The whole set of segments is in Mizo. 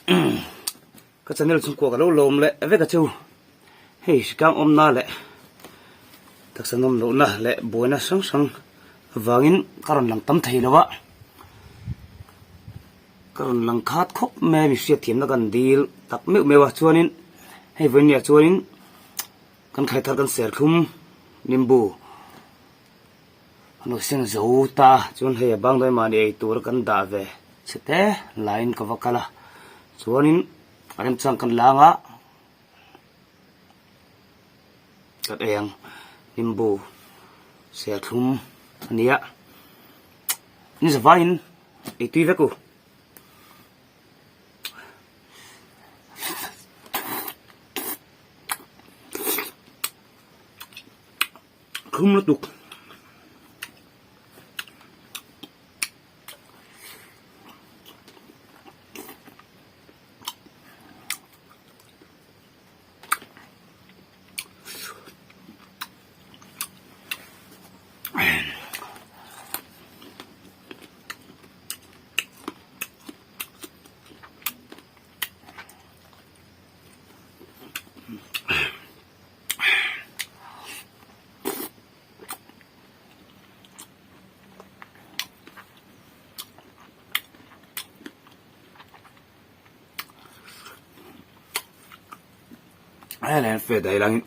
Ka channel chhungkua ka lo lawm leh vek a chu. Hei hri kang awmna leh taksa nawm lohna leh buaina hrang hrang avangin ka rawn lang tam thei lo a. Ka rawn lang khat khawp mai a mi hriatthiamna kan dil tak meuh meuh a chuanin hei vawinia chuanin kan thlai thar kan serthlum nimbu An lo seng zo ta a, chuan hei a bang dawn mahni ei tura kan dah ve chhe te laiin ka va kal a, chuanin a remchang kan lang a, kan ei ang nimbu serthlum a ni a, ni zavaiin ei tui vek u. Thlum lutuk. Hei fe dai langin.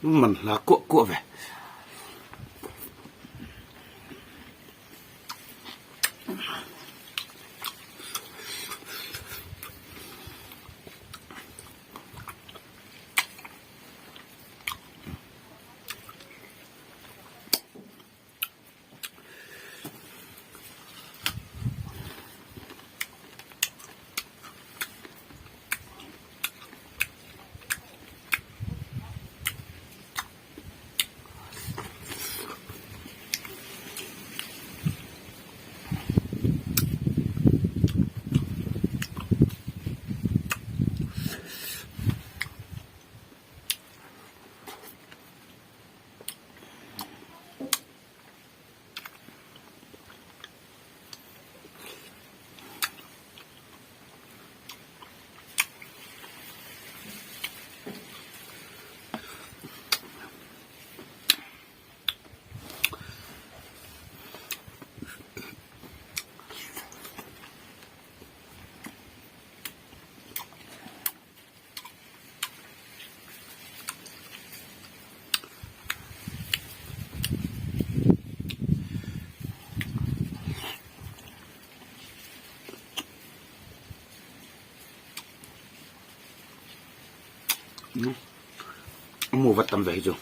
Man hla kuah kuah ve. Mu vat tam ve hi chu.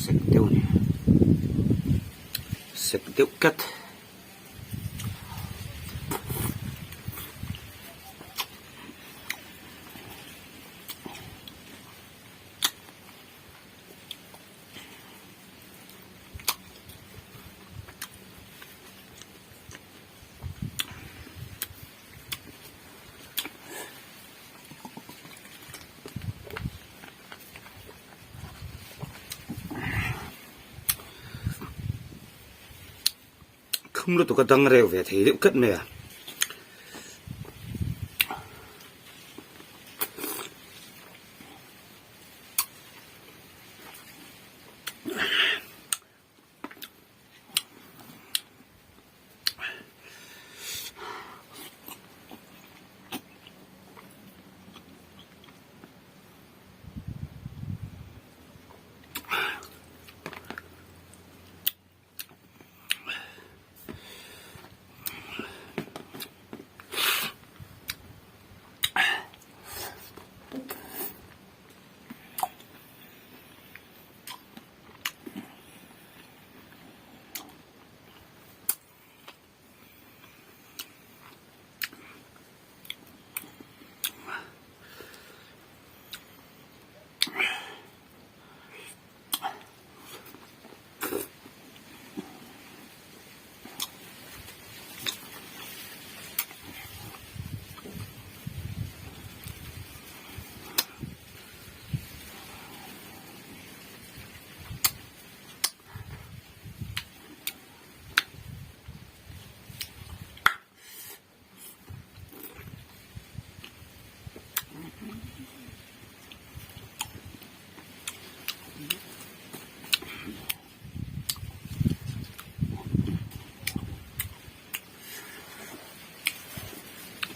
Sek deuh a ni sek deuh tlat. Thlum lutuk a dang reu ve thei deuh tlat mai a.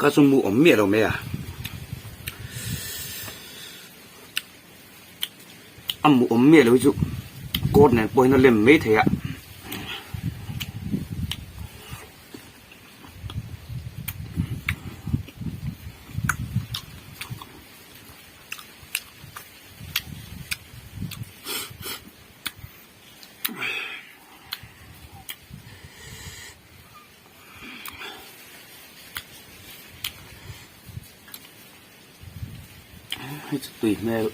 Ka chu mu awm miah lo mai a, a mu awm miah lo hi chu coat nen pawh hian a lem mai thei a. Hei chu tui hmel.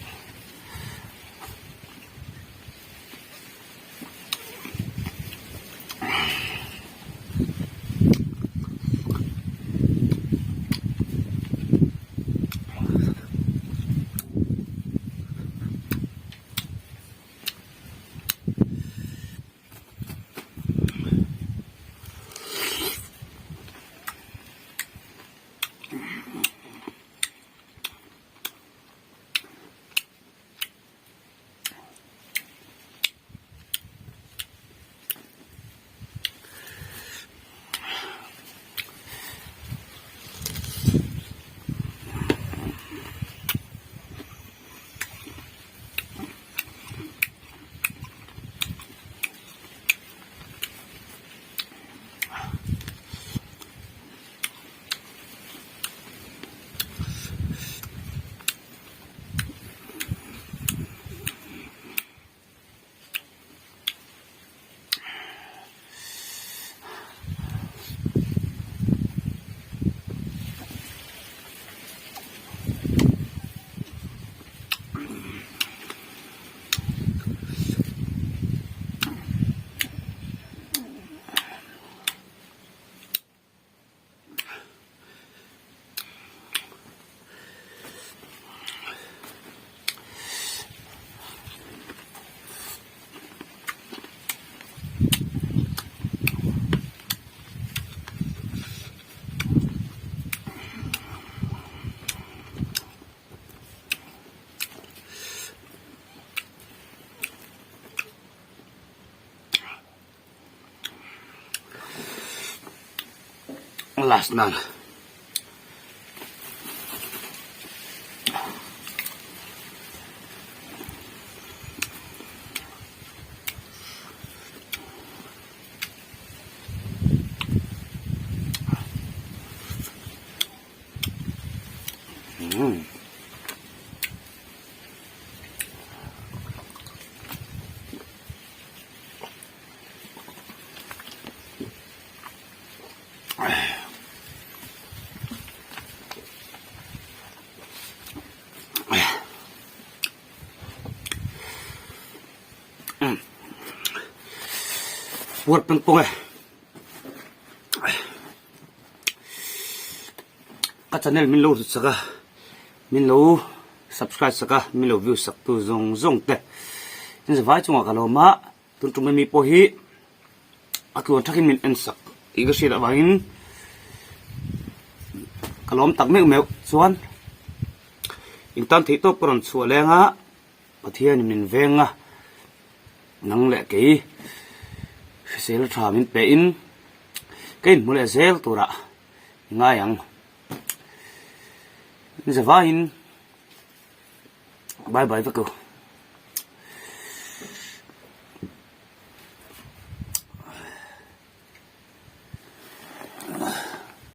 Last nan. Mm. Puar peng pung e. Ka channel min lo hlut sak a, min lo subscribe sak a, min lo view sak tu zawng zawng te. Tin zavai chungah ka lawm a, tun tum ami pawh hi a tluan thakin min en sak. tih ka hriat avangin ka lawm tak meuh meuh chuan in tan theih tawp ka rawn chhuah leng a, Pathianin min veng a, nang leh kei hrisel tha min pe in ka inhmu leh zel turah i ngai ang. Zavaiin bye bye vek u.